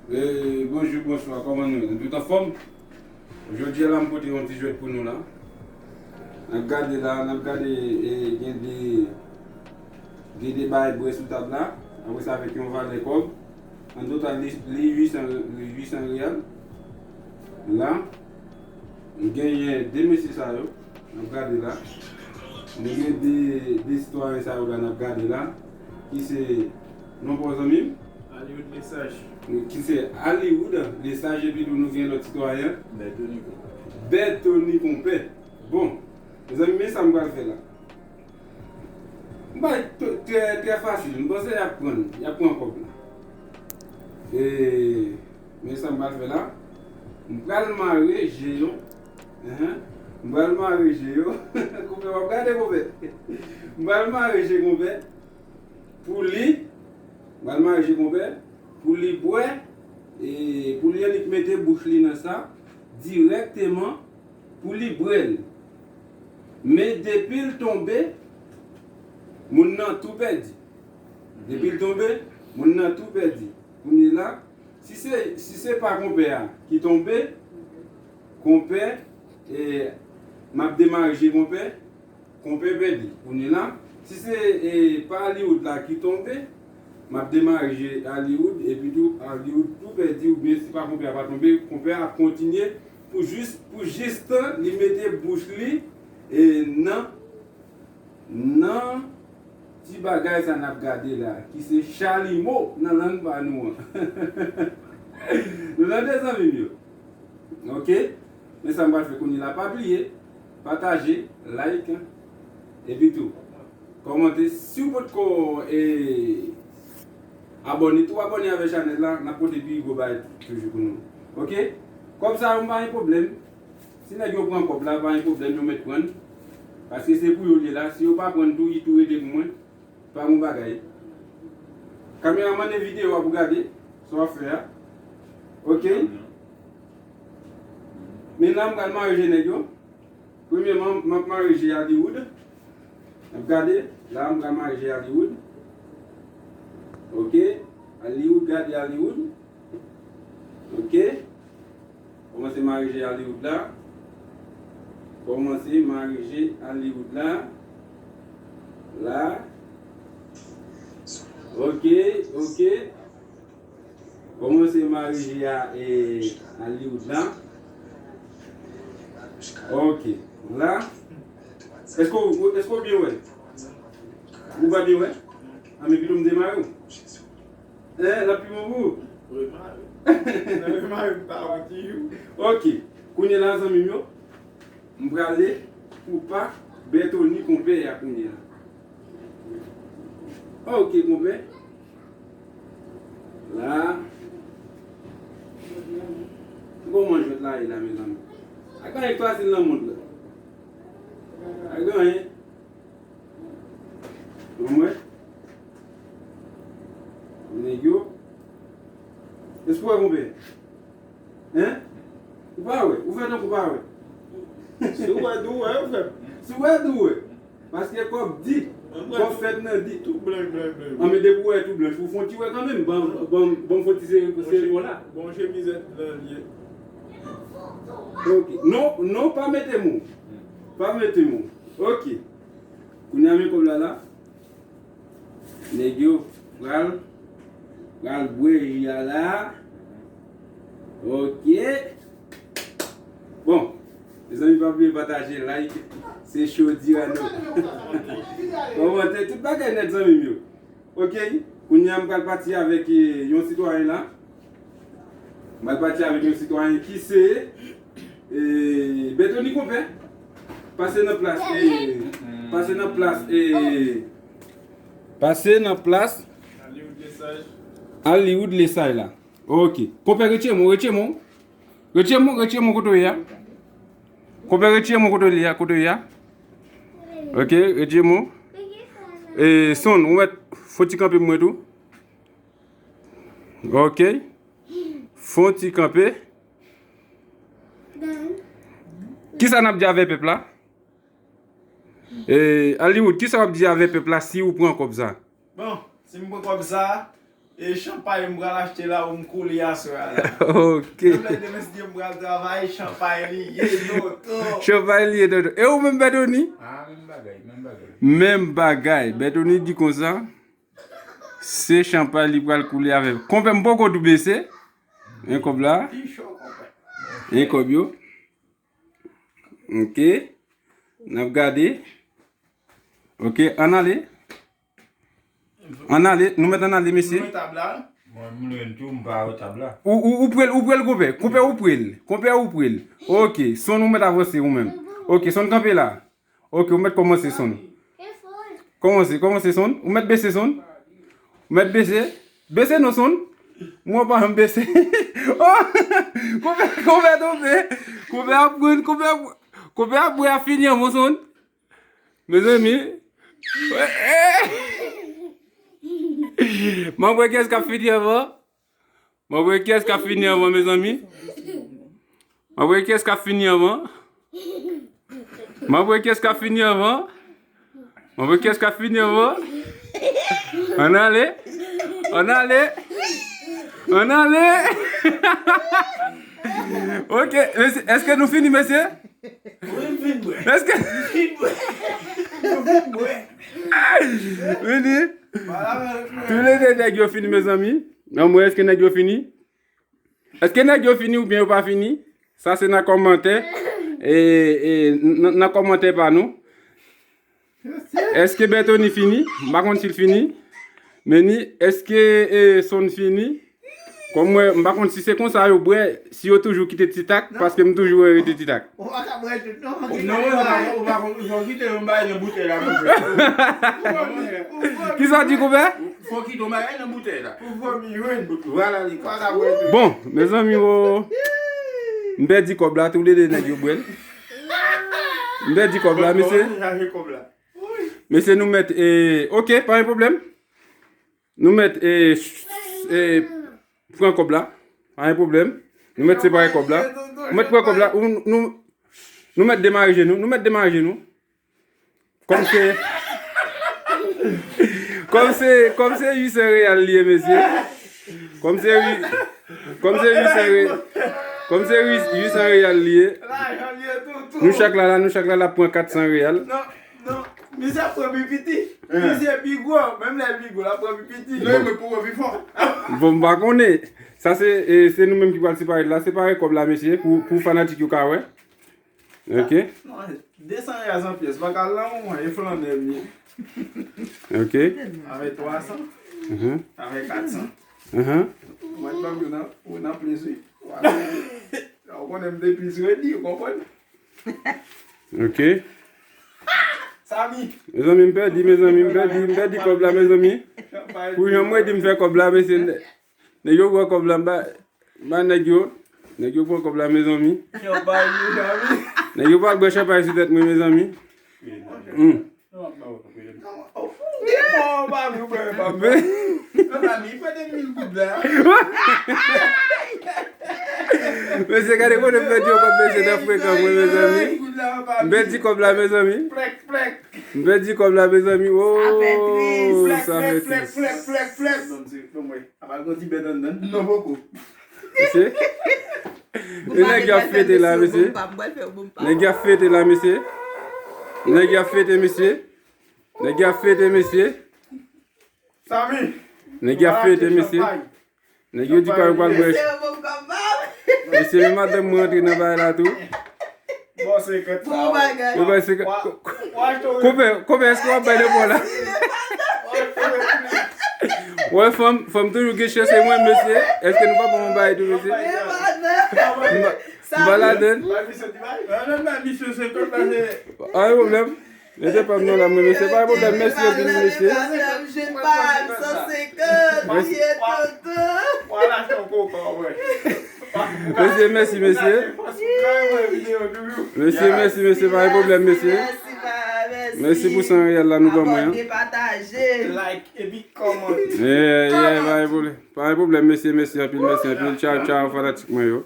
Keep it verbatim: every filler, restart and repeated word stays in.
E, bonjou, bonswa, kòman nou ye? Nou tout anfòm? Jodi a la, m pote yon ti jwèt pou nou la. N ap gade la, n ap gade, e, gen de, gen de bagay bwè sou tab la. Apre sa, avèk yon valè kòb. An total, li, li uit san, uit san reyal. La, nou genyen de mesye sa yo. N ap gade la. Nou gen de, de sitwayen sa yo la, n ap gade la. Ki se, non pa w, zanmi m? Hollywood Lesage. Ki se Hollywood Lesage, epi tou nou gen lòt sitwayen. Bertony Konpè. Bertony Konpè. Bon, mezanmi, men sa m pral fè la. M bay trè, trè fasil. M panse y ap pran, y ap pran kòb la. E, men sa m pral fè la. M pral mare je yo. Enhen. M pral mare je yo. Konpè, w ap gade, konpè. M pral mare je konpè. Pou li, m pral mare je konpè. Pou li bwè. E pou li annik mete bouch li nan sa. Dirèkteman. Pou li bwè l. Men depi l tonbe, moun nan tou pèdi. Depi l tonbe, moun nan tou pèdi. Kounye la, si se, si se pa konpè a ki tonbe, konpè, e, m ap demare je konpè, konpè pèdi. Kounye la, si se, e, pa Hollywood la ki tonbe, m ap demare je Hollywood, epi tou Hollywood tou pèdi, oubyen si pa konpè a pa tonbe, konpè a ap kontinye pou jis, pou jis li mete bouch li, e, nan, nan ti bagay sa n ap gade la, ki se chalimo nan lang pa nou an. Nou tande, zanmi m yo? Oke? Men sa m pral fè kounye la, pa bliye, pataje, like, epi tou, kòmante. Si w potko, e, abòne, tou abòne avèk chanèl la, n ap pote pi gwo bagay toujou pou nou. Oke? Kòb sa yo, m pa gen pwoblèm. Si nèg yo pran kòb la, pa gen pwoblèm, yo mèt pran l. Paske se pou yo l ye la. Si yo pa pran l tou, li tou rete pou mwen. Pa gon bagay. Kameramann, e videyo a pou gade sa w ap fè a. Oke? Men la, m pral mare je nèg yo. Premyèman, m ap mare je Hollywood. N ap gade. La, m pral mare je Hollywood. Oke. Hollywood, gade Hollywood. Oke. Kòmanse mare je Hollywood la. Kòmanse mare je Hollywood la. La. Oke, oke. Kòmanse mare je a, e, Hollywood la. Oke. La. Èske w, èske w byen wè? Ou pa byen wè? A, men pito m demare w. Eh, l ap pi bon pou ou? Wi, mare. Nan remare m pa wont wi. Ok. Kounye la, zanmi m yo, m prale pou pa Bertony konpè a kounye la. Ok, konpè. La. Kòman jwèt la ye la, mezanmi? Ak anyen k fasil nan mond la. Ak anyen. Ban m wè. Nèg yo. Èske w wè, konpè? Hein? Ou pa wè? Ou fè tankou w pa wè? Si w wè, di w wè, frè m. Si w wè, di w wè. Paske kòb di, kòb fèt nan di. Tou blanch, blanch, blanch. An, men depi w wè tou blanch, ou fè yon ti wè kanmenm. Ban, ban, ban m fè yon ti sere, sere kò la. Bon, chemizèt lan l ye. Ok. Non, non, pa mete mo. Pa mete mo. Ok. Kounye a men kòb la la. Nèg yo pral, pral bwè ji a la. Ok. Bon, mezanmi, pa bliye pataje, like. Se Chaudière nou. Kòmante, tout bagay nèt, zanmi m yo. Ok. Kounye a, m pral pati avèk, eh, yon sitwayen la. M pral pati avèk yon sitwayen ki se, eh, Bertony Konpè. Pase nan plas, eh, pase nan plas, eh, pase nan plas Hollywood Lesage la. Ok. Konpè, retire mo, retire mo. Retire mo, retire mo kote w ye a. Konpè, retire mo kote w ye a, kote w ye a. Ok, retire mo. Eh, Son, ou mèt fè ti kanpe pou mwen tou. Ok. Fè ti kanpe. Kisa n ap di avè pèp la? Eh, Hollywood, kisa w ap di avè pèp la si ou pran kòb sa? Bon, si m pran kòb sa, E chanpay m pral achte la pou m koule aswè a la. Ok. Menm lè demen, si Dye m pral travay, chanpay li ye, tonton. Chanpay li ye, tonton. E ou menm, Bètoni? Ah, menm bagay, menm bagay. Menm bagay. Bètoni di konsa, se chanpay li pral koule avè l. Konpè m poko tou bese. En kòb la. Li cho, konpè. En kòb yo. Ok. N ap gade. Ok, ann ale. Ann ale, nou mèt ann ale, mesye. Mwen, mwen tou, m pa wè tab la. Ou, ou, ou pral, ou pral, konpè. Konpè, ou pral. Konpè, ou pral. Ok, Son, ou mèt avanse ou menm. Ok, Son, kanpe la. Ok, ou mèt kòmanse, Son. Kòmanse, kòmanse, Son. Ou mèt bese, Son. Ou mèt bese. Bese non, Son. Mwen pa janm bese. Oh! Konpè, konpè tonbe. Konpè ap pran, konpè ap, konpè ap bwè ap fini anvan, Son. Mezanmi. M ap wè kiyès k ap fini anvan. M ap wè kiyès k ap fini anvan, mezanmi. M ap wè kiyès k ap fini anvan. M ap wè kiyès k ap fini anvan. M ap wè kiyès k ap fini anvan. Ann ale. Ann ale. Ann ale. Ok, mesye, èske nou fini, mesye? Wi, m fin bwè. Èske... M fin bwè. M fin bwè. Vini. Tou le de nèg yo fini, mezanmi. Nan mwen, èske nèg yo fini? Èske nèg yo fini oubyen yo pa fini? Sa se nan kòmantè. E, e, nan, nan kòmantè pa nou. Èske Bètoni fini? M pa konn si l fini. Men ni, èske, e, Son fini? Kòm mwen, m pa konn si se konsa yo bwè, si yo toujou kite Ti Tak, paske m toujou wè yo rete Ti Tak. Ou pa ka bwè tout, non. Non, ou pa, ou pa, ou pa kite yon bagay nan boutèy la, monchè. Kisa w di, konpè? Fò kite yon bagay nan boutèy la. Pou fanmi jwenn. Vwala, li pa ka bwè tout. Bon, mezanmi, o, m pèdi kòb la, tou le de nèg yo bwè l. M pèdi kòb la, mesye. Bon, bon, chache kòb la. Mesye, nou mèt, e, ok, pa gen pwoblèm. Nou mèt, e, e, pran kòb la. Pa gen pwoblèm. Nou mèt separe kòb la. Nou mèt pran kòb la. Ou, nou, nou mèt demare je nou. Nou mèt demare je nou. Kòm se, kòm se, kòm se uit san reyal li ye, mesye. Kòm se uit, kòm se uit san re-, kòm se uit, uit san reyal li ye. Nou chak la, la, nou chak la, l ap pran kat san reyal. Non, non, misye ap pran pi piti. Misye pi gwo, menm lè l pi gwo, l ap pran pi piti. Non, men pou wè pi fò. Bon, m pa konnen. Sa se, e, se nou menm ki pral separe l la. Separe kòb la, mesye, pou, pou fanatik yo ka wè. Ok. Non, de san reyal san pyès, pa ka al nan moman, e flannè m ye. Ok. Avèk twa san, avèk kat san. Mwen ban m yo nan, ou nan plis, wi. Ou konnen m de plis redi, ou konprann? Ok. Samy. Mezanmi, m pèdi, mezanmi, m pèdi, m pèdi kòb la, mezanmi. Pou jan m redi m fè kòb la, mesye. Nèg yo pran kòb la, m ba, m ba nèg yo. Nèg yo pran kòb la, mezanmi. Chanpay, mezanmi. Nèg yo pral bwè chanpay sou tèt mwen, mezanmi. Hmm. Mesye, gade kote m pèdi yon kòb, mesye, nan frekan mwen, mezanmi. M pèdi kòb la, mezanmi. M pèdi kòb la, mezanmi. Oh, sa fè tris. Apa l gon ti bèt anndan? Non, poko. Mesye. E nèg y ap fete la, mesye. Nèg y ap fete la, mesye. Nèg y ap fete, mesye. Nèg y ap fete, mesye. Samy. Nèg y ap fete, mesye. Nèg yo di pa yo pral bwè. Mesye, men madanm mwen antre nan bagay la tou. Bon, senkant sa. Bon bagay. Yo bay senkant. Wa, wa achte yon... Konbyen, konbyen èske w ap bay nan pò la? Wa achte yon... Wè, fanm, fanm toujou gen chans, se mwen, mesye. Èske nou pa ban mwen bagay tou, mesye? M pa, m pa ladann. Bay misye ti bagay. Nan, nan, bay misye senkant la, se... Pa gen pwoblèm. Mete pa m nan la, mwen, mesye. Pa gen pwoblèm, mèsi anpil, mesye. Madanm jèn pa, san senkant, mèsi. Ye tonton. Wa achte yon koka, wè. Mesye, mèsi, mesye. Mesye, mèsi, mesye, pa gen pwoblèm, mesye. Mèsi, pa, mèsi. Mèsi pou san reyal la nou ban mwen an. Abòne, pataje. Like, epi kòmante. Yeah, yeah, pa gen pwoblèm. Pa gen pwoblèm, mesye, mèsi anpil, mèsi anpil. Tchaw, tchaw, fanatik mwen yo.